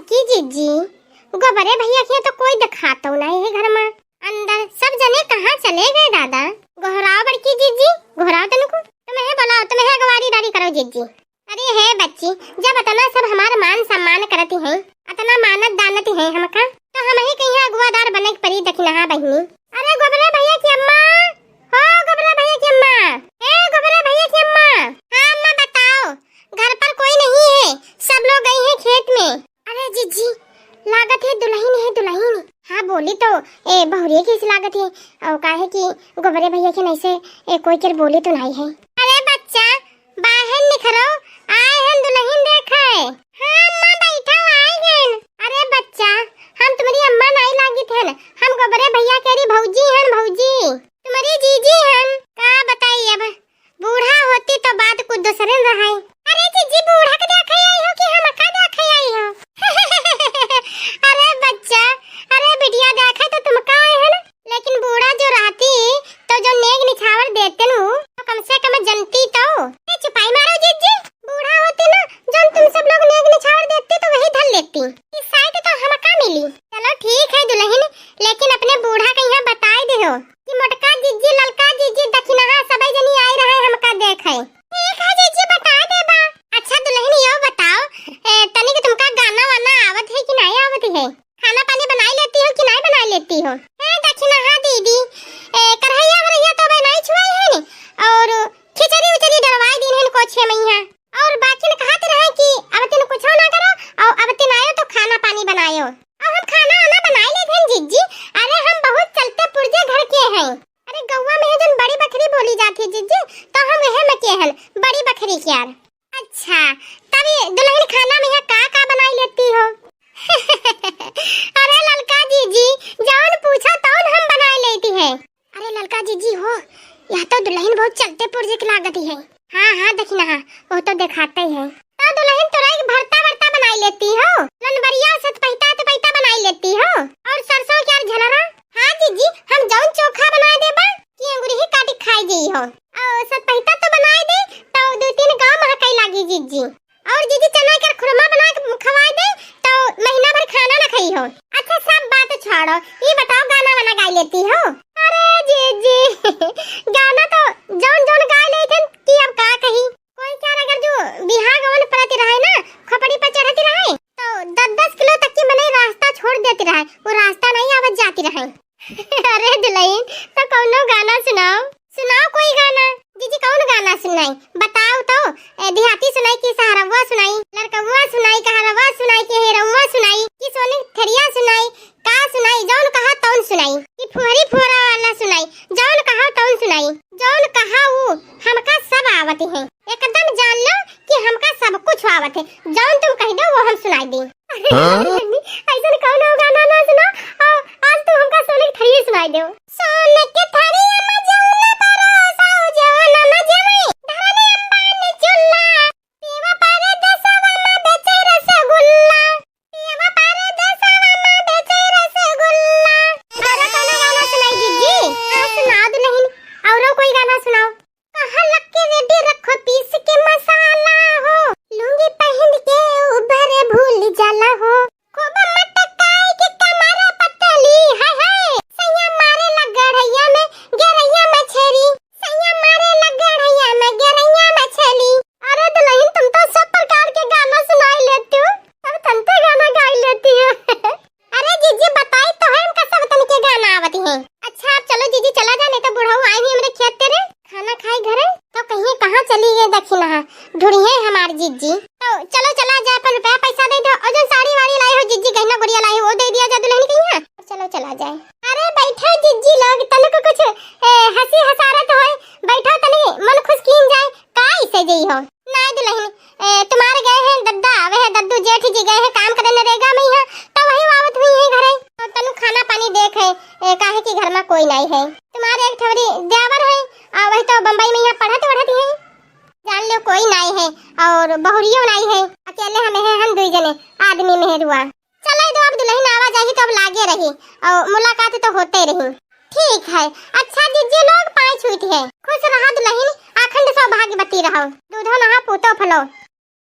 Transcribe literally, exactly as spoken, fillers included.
की जिज्जी, गोबरे भैया के तो कोई देखातो नहीं है घर मा। अंदर सब जने कहाँ चले गए दादा? गोहराव बड़की जिज्जी, गोहराव तनको। तुम्हें बोलाओ, तुम्हें अगवारी दारी करो जिज्जी। अरे हे बच्ची, जब अतना सब हमार मान सम्मान करती हैं, अतना मानत दानती हैं हमका, तो हमही कहिया अगुआदार बने के परी दखिनहा बहिनी। अरे गोबरे भैया की अम्मा, हो गोबरे भैया की अम्मा, ए गोबरे भैया की अम्मा। हाँ अम्मा बताओ, घर पर कोई नहीं है, सब लोग गई हैं खेत में। अरे जिज्जी, लागत है दुलहिन है दुलहिन। हाँ बोली तो, ए बहुरिये की लागत है, और काहे कि गोबरे भैया के नहीं से, ए कोई के बोली तो नहीं है। अरे बच्चा, बाहर निखरो, आए हन दुलहिन देखे। हाँ अम्मा, बैठो, आए हन। अरे बच्चा, हम तुम्हरी अम्मा नाई लागित हन, हम गोबरे भैया केरी भौजी हन, भौजी। तुम्हरी जीजी हन। का बताई अब, बूढ़ा होती तो बात कुछ दूसरे न रहे। अरे जीजी, बूढ़ा के देखे आई हो कि हमका देखे आई हो? अरे बच्चा, अरे बिटिया देखे तो तुमका आए हन, लेकिन बूढ़ा जो रहती तो जो नेग निछावर देते नु, तो कम से कम जनती तो। ए, चुपाई मारो जिज्जी, बूढ़ा होती ना, जौन तुम सब लोग नेग निछावर देती तो वही धर लेती। ई साइत तो हमका मिली। चलो ठीक है दुलहिन, लेकिन अपने बूढ़ा के यहाँ बताई दिहो कि मोटका जिज्जी, ललका जिज्जी, दखिनहा सबई जनी आई रहे हमका देखे। ठीक है जिज्जी, बताई देबा। अच्छा दुलहिन यो बताओ, ए, तनिक तुमका गाना वाना आवत है कि नहीं आवत है? खाना पानी बनाई लेती हो कि नहीं बनाई लेती हो? ए दखिनहा दीदी, ए, कढ़ैया वढ़ैया तो अबे नहीं छुआई है नी, और खिचड़ी उचड़ी डरवाई दिन है कुछ है मैया। और बाकी न कहत रहे कि अब तिन कुछो ना करो, और अब तिन आयो तो खाना पानी बनायो। और हम खाना वाना बनाई लेत हन जिज्जी। अरे हम बहुत चलते पुर्जे घर के हैं। अरे गौवा में है जौन बड़ी बखरी बोली जाती है जिज्जी, तो हम वह में के हन, बड़ी बखरी के यार। अच्छा, तब ये दुलहिन खाना में यहाँ का का बनाई लेती हो? अरे ललका जिज्जी, जौन पूछो तौन हम बनाई लेती है। अरे ललका जिज्जी हो, यह तो दुलहिन बहुत चलते पुर्जे की लागत है। हाँ, हाँ, दखिनहा, वो तो देखाते ही है। तो दुलहिन तोरा एक भरता वर्ता बनाई लेती हो, लनबरिया सतपहिता तपहिता बनाई लेती हो, और सरसों के यार झलरा। हाँ जिज्जी, हम जौन चोखा बनाई देबा कि अंगुरी ही काटी खाई जाई हो, और सतपहिता तो बनाई दे, तो दो तीन गाँव महकाई लागी जिज्जी। और जिज्जी चना के खुरमा बना के खवाई दे, तो महीना भर खाना ना खाई हो। अच्छा, सब बात छोड़ो, ये बताओ, गाना वाना गाई लेती हो? अरे जिज्जी, गाना तो जौन जौन गाई लेत हन कि अब का कही। कोई चार अगर जो बिहा गवन पड़ती रहे ना, खोपड़ी पर चढ़ती रहे, तो दस दस किलो तक की मने रास्ता छोड़ देती रहे, वो रास्ता नहीं आवत जाती रहे। अरे दुलहिन, तो कौनो गाना सुनाओ। सुनाओ कोई गाना। जिज्जी, कौन गाना सुनाई? बताओ तो। ए, देहाती सुनाई कि सहरवा सुनाई, लड़कवा सुनाई, कहरवा सुनाई कि हेरवा सुनाई कि सोने थरिया सुनाई, का सुनाई? जौन कहा तौन सुनाई कि फुहरी फुहरा वाला सुनाई, जौन कहा तौन सुनाई, जौन कहा ऊ हमका सब आवत है। एकदम जान लो कि हमका सब कुछ आवत है, जौन तुम कह दो वो हम सुनाई दी। हाँ? ऐसन कौनो गाना ना सुना, और आज तू हमका सोने की थरिये सुनाई दो। सोने के थरिया में जौन परोसा, जौन में जमी, धरने अम्बानी चुल्ला, पीवा परदेसवा में बेचे रसगुल्ला, पीवा परदेसवा में बेचे रसगुल्ला। और कौनो गाना सुनाई जिज्जी? हाँ, सुना दो नहीं, और कोई गाना सुनाओ। कहा लक्की रेड्डी रखो पीस के मसाला हो, लुंगी पहिन के उभरे भूल जाला हो। खूब मटकाई के कमर पतली, हाय हाय। सैया मारे ला गड़ैया में, गड़ैया मछरी। सैया मारे ला गड़ैया में, गड़ैया मछली। अरे दुलहिन, तुम तो सब प्रकार के गाना सुनाई लेती हो, सब तंते गाना गाई लेती हो। अरे जिज्जी, बताई तो है, हमका सब तन के गाना आवत है। अच्छा, अब चलो जिज्जी, चला जा, नहीं तो बुढ़ऊ आई हुई हमरे खेत तेरे। खाना खाई घरे, तो कहिए कहाँ चली गए दखिनहा, ढूंढिए हमार जिज्जी। तो चलो चला जाए, अपन रुपया पैसा दे दो, और जो साड़ी वाड़ी लाई हो जिज्जी, गहना गुड़िया लाई हो, वो दे दिया जाए दुलहिन के यहाँ। चलो चला जाए। अरे बैठो जिज्जी लोग, तनिक कुछ, ए, हंसी हसारत होए, बैठो तनी मन खुश कीन जाए, का इसे जई हो? नाय दुलहिन, ए, तुम्हारे गए हैं दद्दा, वह दद्दू जेठ जी गए हैं काम करे नरेगा में यहाँ, तो वही आवत हुई है घरे। और तनु खाना पानी देख है, ए, काहे कि घर में कोई नहीं है। तुम्हारे एक ठवरी देवर है, आ वही तो बम्बई में यहाँ पढ़त वढ़त है। जान लो कोई नहीं है, और बहुरियो नहीं है, अकेले हमें हैं हम दुई जने, आदमी मेहरुआ। चलो दो, अब दुलहिन आवा जाही तो अब लागे रही, और मुलाकात तो होते रही। ठीक है, अच्छा जिज्जी लोग, पाँय छूट है। खुश रहा दुलहिन, अखंड सौभाग्यवती रहो। दूधो नहा पूतो फलो।